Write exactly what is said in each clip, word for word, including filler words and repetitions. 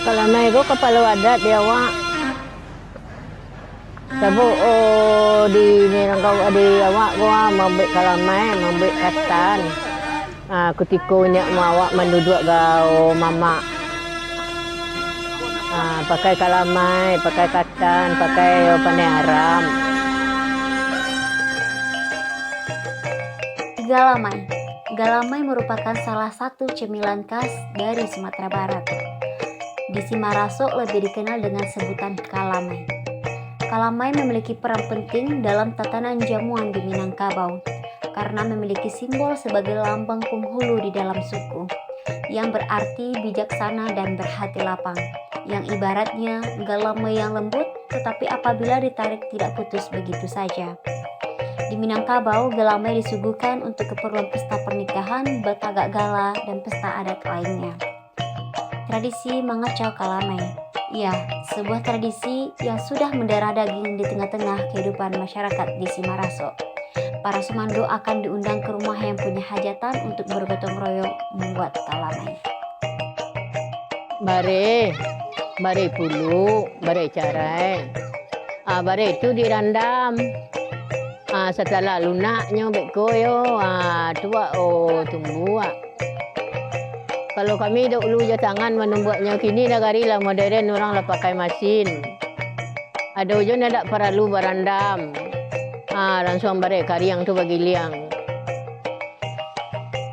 Kalamai ko kapalo adat di awak. Sabab, oh, di Minangkabau, di awak ko, ah, mambuek kalamai, mambuek katan. Ah, kutiko indak awak manduduak gau mamak. Ah, pakai kalamai, pakai katan, pakai, oh, paneh aram. Galamai. Galamai merupakan salah satu cemilan khas dari Sumatera Barat. Di Simarasok lebih dikenal dengan sebutan kalamai. Kalamai memiliki peran penting dalam tatanan jamuan di Minangkabau, karena memiliki simbol sebagai lambang penghulu di dalam suku, yang berarti bijaksana dan berhati lapang, yang ibaratnya galamai yang lembut, tetapi apabila ditarik tidak putus begitu saja. Di Minangkabau, galamai disuguhkan untuk keperluan pesta pernikahan, batagak gala, dan pesta adat lainnya. Tradisi mangacau kalamai. Ya, sebuah tradisi yang sudah mendarah daging di tengah-tengah kehidupan masyarakat di Simarasok. Para sumando akan diundang ke rumah yang punya hajatan untuk bergotong royong membuat kalamai. Bareh, bareh puluk, bareh carai. Ah, bareh tu dirandam. Ah, satalah lunaknyo beko yo, ah, tu wak, oh, tumbuak. Kalau kami dahulu jo tangan manumbuaknyo, kini nagari lah moderen, urang lah pakai masin. Ado jo nan dak paralu barandam. Ah, lansuang bareh kariang tu bagiliang.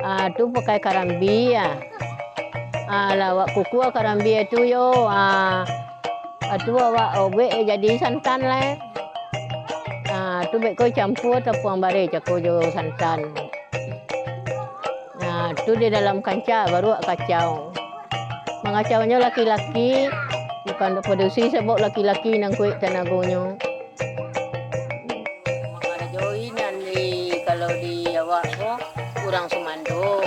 Ah, tu pakai karambia. Ah, lah wak kukua karambia tu yo. Ah, ah, tu awak obuek jadi santan lah. Ah, tu beko campua tapuang bareh cako jo santan. Nah, tu di dalam kancah baru wak kacau. Mangacaunyo laki-laki, bukan padusi, sabab laki-laki nan kuaik tanagonyo. Mangarajoi nan di, kalau di awak ko, urang sumando.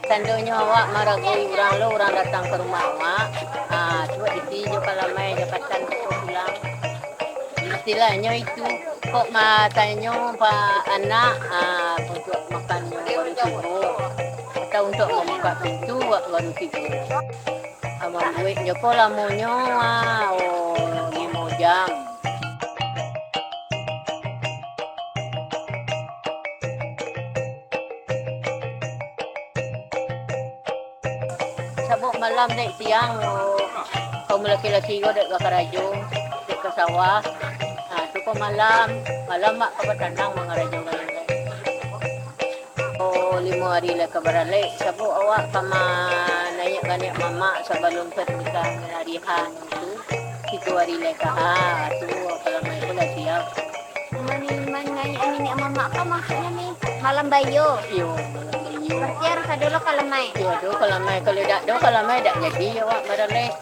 Tandonyo awak maragoi urang lo, urang datang ka rumah awak, ah, cubo isi jo kalamai, jo katan ko pulang. Istilahnyo itu, kok matanyo pa anak, ah, untuak makannyo baru tibo, atau untuak mambukak pintu wak baru tibo. Ah, mambueknyo ko lamonyo, ah, oh, limo jam. Sabab malam dek siang, kaum laki-laki ko dek bakarajo, dek ka sawah. Ha, tu ko malam, malam mak ka batanang mangarajo kan. Oh, limo ari lai ka baralek, sabab awak ka manaiak ganiak mamak sabalum pernikahan hari H tu, pitu ari lai ka, ha, tu kalamai ko lah siap. Mani-, manaiak niniak mamak ko maksudnyo ni malam bayo? Iyo, malam bayo. Berarti harus ado lo kalamai? Iyo, ado kalamai. Kalau dak ado kalamai, dak jadi awak baralek.